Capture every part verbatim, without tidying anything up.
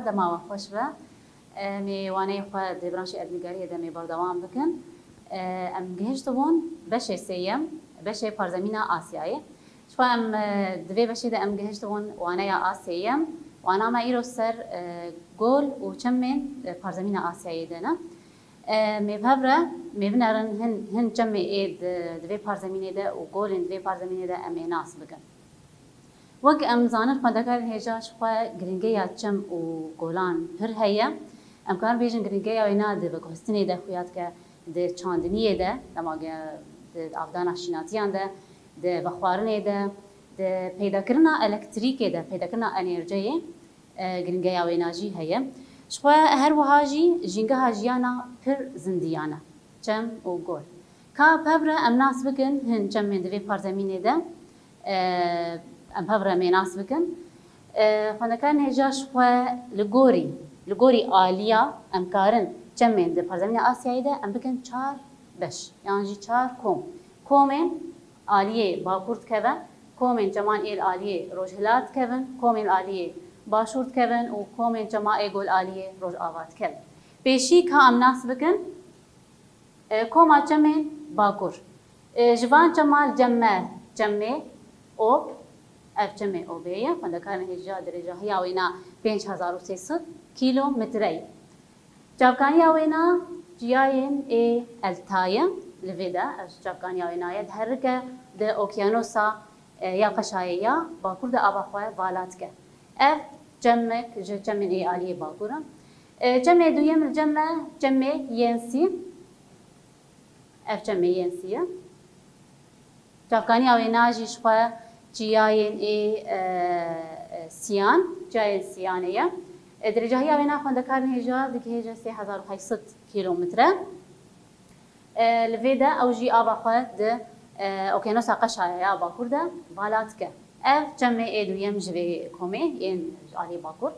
Dema we xweş be. Em ê waneyê xwe di branşê erdnîgariyê de em ê berdewam bikin. Em gihiştibûn beşê sêyem, beşê parzemîna Asyayê. Ji xwe em, e, di vê beşê de em gihiştibûn waneya a sêyem. Wana me îro ser, e, gol û çemên, e, parzemîna Asyayê de ne. E, me bi hev re, me binerin hin, hin çemê ê di, di vê parzemînê de û golên di vê parzemînê de em ê nas bikin. Wek em zanin, xwendekarên hêja ji xwe girîngeya çem û golan pir heye. Em karin bêjin girîngeya wêna di veguhestinê de xuya dike, di çandiniyê de, dema ge-, di avdana şînatiyan de, di vexwarinê de, di peydakirina elektrîkê de, peydakirina enerjiyê, e, girîngeya wêna jî heye. Ji xwe her wiha jî jîngeha jiyana pir zindiyane, çem û gol. Ka bi hev re em nas bikin hin çemên di vê parzemînê de, e, em bi hev re em ê nas bikin. E, xwendekarên hêja ji xwe li gorî, li gorî aliya em karin çemên di parzemîna Asyayê de em bikin çar beş, yan jî çar kom. Komên aliyê bakur dikeve, komên çeman ê li aliyê rojhilat dikevin, komên aliyê başûr dikevin û komên çema ê gol aliyê rojava dikevin. Pêşî ka em nas bikin, e, koma çemên bakur. E, ji van çema li cem me çemê ob, ev çemê obê ye, xwendekarên hêja dirêjahiya wêna pênc hezar û sê sed kîlometre ye. Çavkaniya wêna çiyayên ê Eltayê li vê de, ev çavkaniya wêna ye, diherike di okyanosa, e, ya Qeşayê ya bakur de ava xwe vala dike. Ev çemek ji çemên ê aliyê bakur e. E, çemê duyem li cem me çemê Yensî. Ev çemê Yensî ye. Çavkaniya wêna jî ji xwe çiyayên ê, e, e, Siyan, çiyayên Siyanê ye. E, dirêjahiya wêna xwendekarên hêja digihêje sê hezar û heyt sed kîlometre. E, li vê de ew jî ava xwe di, e, Okyanosa Qeşaya ya bakur de vala dike. Ev çemê ê duyem ji vê komê yên ji aliyê bakur.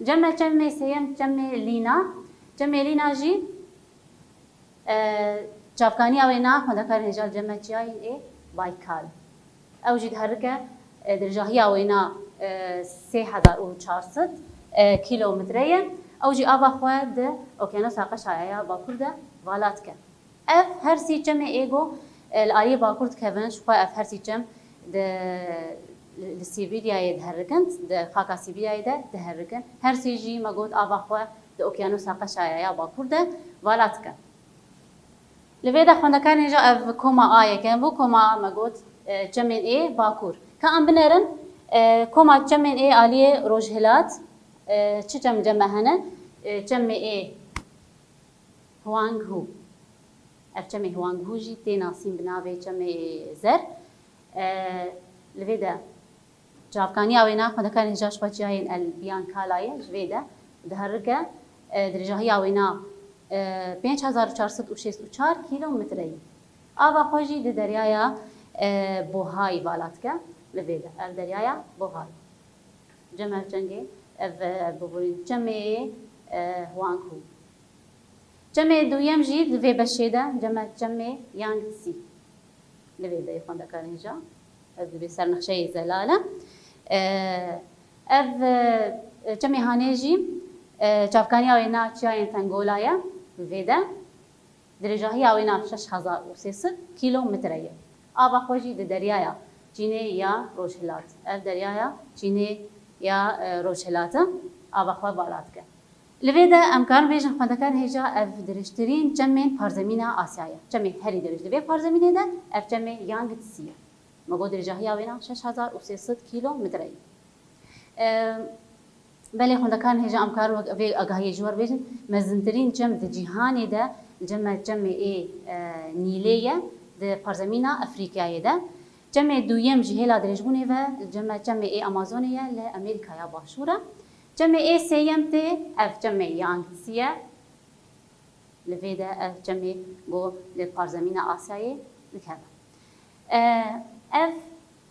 Cem me çemê sêyem çemê Lîna. Çemê Lîna jî E, çavkaniya wêna xwendekarên hêja li cem me çiyayên ê Baykal. Ew jî diherike, e, dirêjahiya wêna, e, sê hezar û çar sed, e, kîlometre ye. Ew jî ava xwe di Okyanosa Qeşaya ya bakur de vala dike. Ev her sî çemê ê go, e, li aliyê bakur dikevin, ji xwe ev her sî çem di, li, li Sîbîryayê diherikin, di xaka Sîbîryayê de diherikin. Her sî jî me got ava xwe di Okyanosa Qeşaya ya bakur de vala dikin. Li vê de xwendekarên hêja ev koma A yek e, bo koma A me got, e, çemên ê bakur. Ka em binerin, e, koma çemên ê aliyê rojhilat, e, çi çem li cem me hene? E, çemê ê Huanghu. Ev çemê Huanghu jî tê nasîn bi navê çemê zer. E, li vê de çavkaniya wêna xwendekarên hêja ji xwe çiyayên El Biancala ye, ji vê de diherike, e, dirêjahiya wêna, e, pênc hezar û çar sed û şêst û çar kîlometre ye. Ava xwe jî di deryaya, e, Bohayî vala dike, li vê de. Ev deryaya Bohayî. Cem ev çengê, ev, e, biborîn çemê, e, Huanghu. Çemê duyem jî di vê beşê de cem e çemê Yangtze. Li vê de xwendekarên hêja. Ez dibê ser nexşeyê zelal e. E, ev, e, çemê Hanê jî, e, çavkaniya wêna çiyayên Tengola ye. Li vê de dirêjahiya wêna şeş hezar û sê sed kîlometre ye. Ava xwe jî di deryaya Çînê ya rojhilat. Ev deryaya Çînê ya, e, rojhilat e. Ava xwe vala dike. Li vê de em karin bêjin xwendekarên hêja ev dirêjtirîn çemên parzemîna Asyayê ye. Çemê herî dirêj di vê parzemînê de ev çemê Yangtze ye. Me got dirêjahiya wêna şeş hezar û sê sed kîlometre ye. E, belê xwendekarên hêja em karin wek vê agahiyê ji we re bêjin, mezintirîn çem di cîhanê de li cem me çemê ê, e, Nîlê ye, di parzemîna Efrîkayê de. Çemê duyem ji hêla dirêjbûnê ve li cem me çemê ê Amazonê ye, li Amerîkaya Başûr e. Çemê ê sêyem tê, ev çemê Yangtze ye. Li vê de ev çemê ku li parzemîna Asyayê dikeve. E, ev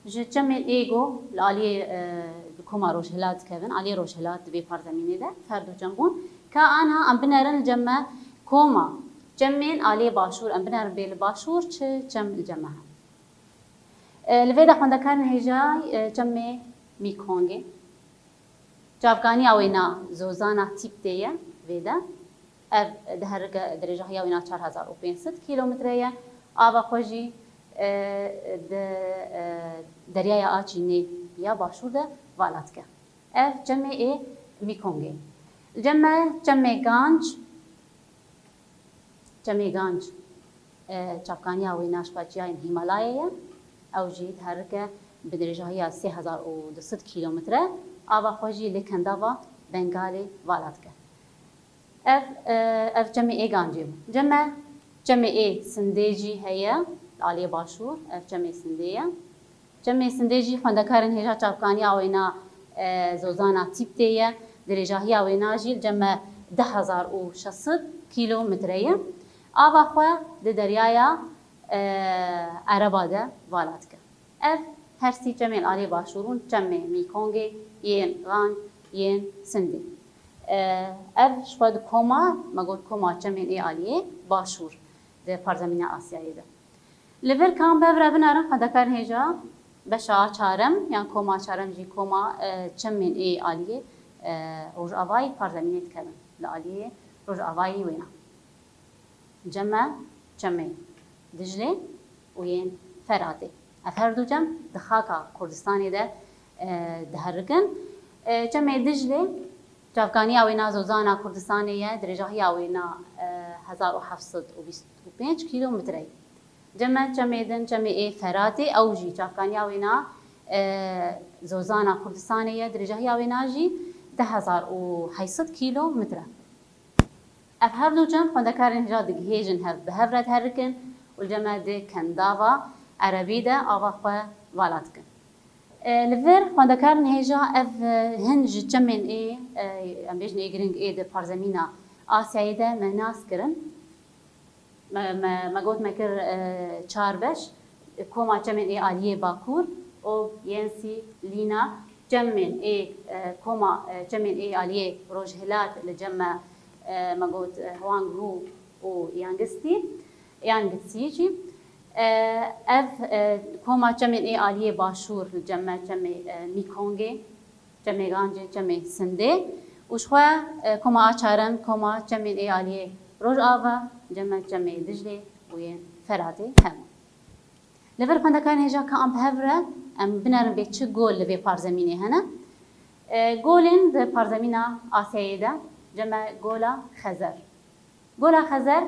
ji çemên ê ku li aliyê, e, li koma rojhilat dikevin, aliyê rojhilat di vê parzemînê de ferd û çem bûn. Ka anha em binerin li cem me koma çemên aliyê başûr, em binerin bê li başûr çi çem li cem me hene. E, li vê de xwendekarên hêja, e, çemê Mekongê. Çavkaniya wêna zozana Tîptê ye vê de. Ev diherike, dirêjahiya wêna çar hezar û pênc sed kîlometre ye. Ava xwe jî, e, di, e, Deryaya Açînê ya Başûr de vala dike. Ev çemê ê Mîkongê. Cem me çemê Ganc, çemê Ganc, e, çavkaniya wêna ji xwe çiyayên Hîmalayê ye. Ew jî diherike bi dirêjahiya sê hezar û du sed kîlometre. Ava xwe jî li Kendava Bengalê vala dike. Ev, e, ev çemê ê Gancê bû. Cem me çemê ê Sindê jî heye, li aliyê başûr, ev çemê Sindê ye. Çemê Sindê jî xwendekarên hêja çavkaniya wêna, e, zozana Tîptê ye. Dirêjahiya wêna jî li cem me du hezar û şeş sed kîlometre ye. Ava xwe di deryaya, e, Ereba de vala dike. Ev her sî çemên aliyê başûr bûn, çemê Mîkongê, yên Ganc, yên Sindê. E, ev ji xwe di koma, me got koma çemên ê aliyê başûr di parzemîna Asyayê de. Li vir ka em bi hev re binerin, xwendekarên hêja beşa çarem yan koma çarem jî koma, e, çemên ê aliyê, e, rojavayî parzemînê dikevin, li aliyê rojavayî wêna. Cem me çemê Diclê û yên Feratê. Ev her du cem di xaka Kurdistanê de, e, diherikin. E, çemê Diclê çavkaniya wêna zozana Kurdistanê ye, dirêjahiya wêna, e, hezar û heft sed û bîst û pênc kîlometre ye. Cem me çemê din, çemê ê Feratê, ew jî çavkaniya wêna, e, zozana Kurdistanê ye, dirêjahiya wêna jî du hezar û heyt sed kîlometre. Ev her du cem xwendekarên hêja digihêjin hev, bi hev re diherikin û li cem me di Kendava Erebî de ava xwe vala dikin. E, li vir xwendekarên hêja ev, e, hin ji çemên ê, e, em bêjin ê giring ê di parzemîna Asyayê de me nas kirin. Me, me, me got me kir, e, çar beş, koma çemên ê aliyê Bakur, û yên sî Lîna, çemên ê, e, koma, e, çemên ê aliyê Rojhilat li cem me, e, me got, e, Huanghu û Yangtze, Yangtze jî. E, ev, e, koma çemên ê aliyê Başûr li cem me çemê, e, Mîkongê, çemê Gancê, çemê Sindê û ji xwe, e, koma a çarem, koma çemên ê aliyê Rojava, cem me çemê Diclê û yên Feratê hemû. Li vir xwendekarên hêja ka em bi hev re em binerin bê çi gol li vê parzemînê hene. E, golên di parzemîna Asyayê de, cem me gola Xezer. Gola Xezer,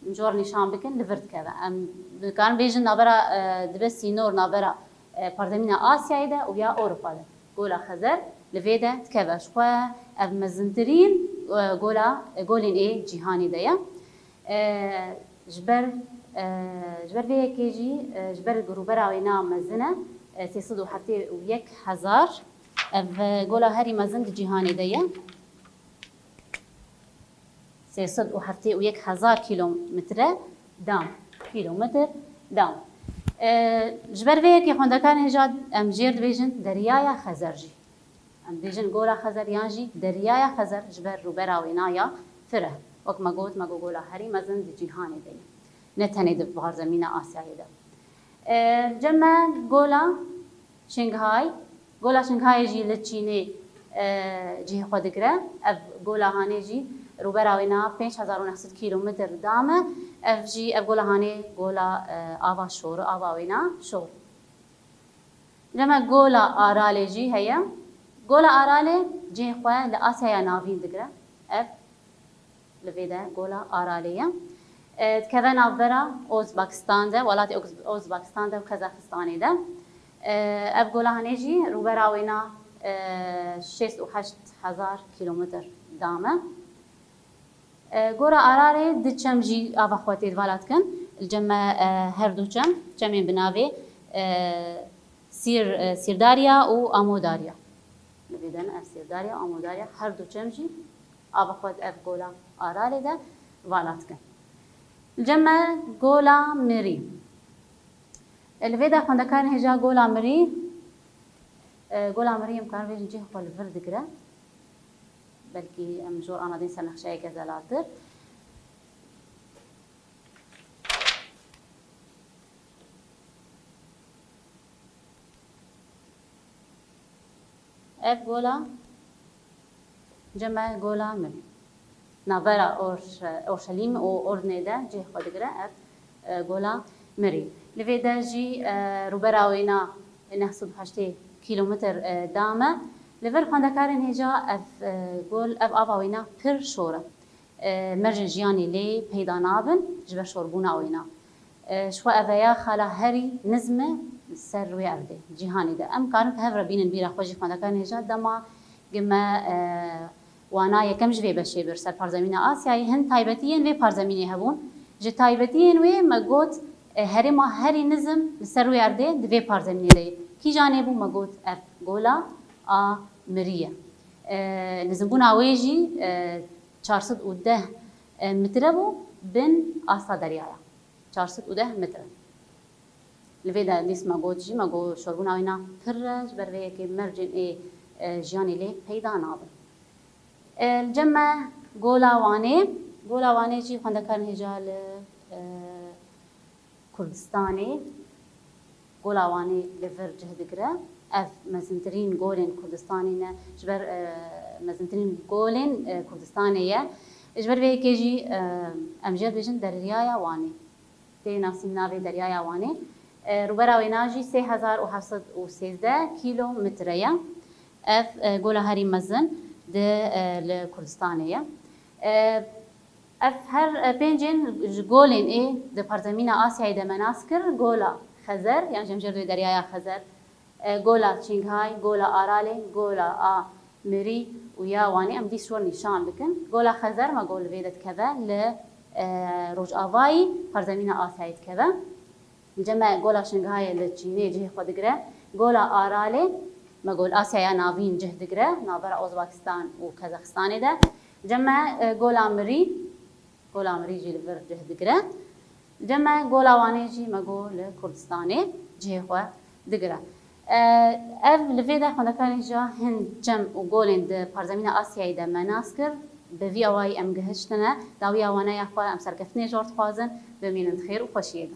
em jor nîşan bikin, li vir dikeve. Em dikarin bêjin navbera, e, dibe sînor navbera, e, parzemîna Asyayê de û ya Ewropa de. Gola Xezer li vê de dikeve. Ji xwe ev mezintirîn, e, gola, e, golên ê cîhanê de ye. E, ji ber, e, ji ber vê yekê jî, e, ji ber rûbera wê na mezin e, e, sê sed û heftê û yek hezar, ev, e, gola herî mezin di cîhanê de ye. Sê sed û heftê û yek hezar kîlometre dam. Kîlometr dam. E, ji ber vê yekê xwendekarên hêja em jêr dibêjin Deryaya Xezer jî. Em dibêjin Gola Xezer yan jî Deryaya Xezer ji ber rûbera wêna ya fir e. Wek me got, me got gola herî mezin di cîhanê de ye. Ne tenê di parzemîna Asyayê de. E, cem me Gola Şinghay. Gola Şinghayê jî li Çînê, e, cihê xwe digire. Ev gola hanê jî rûbera wê na pênc hezar û neh sed kîlometr dam e. Ev jî, ev gola hanê gola, e, ava şor, ava wê na şor. Cem me Gola Aralê jî heye. Gola Aralê cihê xwe li Asyaya Navîn digire. Ev Li vê de Gola Aralê ye. E, dikeve navbera Ozbakistan de, welatê Oz-, Ozbakistan de û Kazaxistanê de. E, ev gola hanê jî rûbera wê na, e, şêst û heşt hezar kîlometr dam e. E, Gola Aralê di çem jî ava xwe tê vala dikin. Li cem me, e, her du çem, çemên bi navê, e, Sîr, e, Sîrdarya û Amodarya. Li vê de ne ev Sîrdarya û Amodarya, her du çem jî ava xwe di ev Gola Aralê de vala dikin. Li cem me Gola Mirî. E, li vê de xwendekarên hêja Gola Mirî, e, Gola Mirî em karin bêjin cihê xwe li vir digire. Belkî em jor anadên ser nexşeyeke zelaltir. Ev Gola Cem e Gola Mirî. Navbera Or-, Orşelîm û Ordinê de cihê xwe digire ev, e, Gola Mirî. Li vê de jî, e, rûbera wêna neh sed û heştê kîlometr, e, dam e. Li vir xwendekarên hêja ev, e, gol, ev ava wêna pir şor e. E, mercên jiyanê lê peyda nabin ji ber şorbûna wêna. E, ji xwe ev e ya xala herî nizm e li ser rûyê erdê, cîhanê de. Em karin bi hev re bînin bîra xwe jî xwendekarên hêja dema gi me, e, wana yekem ji vê beşê bir ser parzemîna Asyayê, hin taybetiyên vê parzemînê hebûn. Ji taybetiyên wê me got, e, herêma herî nizm li ser rûyê erdê di vê parzemînê de ye. Kîjanê bû? Me got ev Gola a Mirî ye. E, nizimbûna wê jî, e, çar sed û deh metre bû bin asta deryaya. Çar sed û deh metre. Li vê de dîs me got jî, me got şorbûna wêna pir e, ji ber vê yekê mercên ê, e, jiyanê lê peyda nabin. E, li cem me Gola Wanê, Gola Wanê jî xwendekarên hêja li, e, Kurdistanê, Gola Wanê li vir cih digire. Ev mezintirîn golên Kurdistanê ne, ji ber, e, mezintirîn golên, e, Kurdistanê ye. Ji ber vê yekê jî, e, em jê dibêjin Deryaya Wanê. Tê nasîn navê Deryaya Wanê. E, rûbera wêna jî sê hezar û heft sed û sêzdeh kîlometre ye. Ev, e, gola herî mezin di, e, li Kurdistanê ye. E, ev her, e, pêncên ji golên ê di parzemîna Asyayê de me nas kir, Gola Xezer, yan jî em jê re dibê Deryaya Xezer, e, Gola Çînghay, Gola Aralê, Gola a Mirî û ya Wanê em dîs ji we nîşan bikin. Gola Xezer me got li vê de dikeve, li, e, rojavayî parzemîna Asyayê dikeve. Li cem me Gola Şinghayê li Çînê cihê xwe digire. Gola Aralê me got li Asyaya Navîn cih digire, navbera Ozbekistan û Kazaxistanê de. Li cem me, e, Gola Mirî, Gola Mirî jî li vir cih digire. Li cem me Gola Wanê jî me got li Kurdistanê cihê xwe digire. E, ev li vê de xwendekarên hêja hin cem û golên di parzemîna Asyayê de me nas kir. Bi vî awayî em gihiştine dawiya waneya xwe, em serkeftinê ji we re dixwazin, bimînin di xêr û xweşiyê de.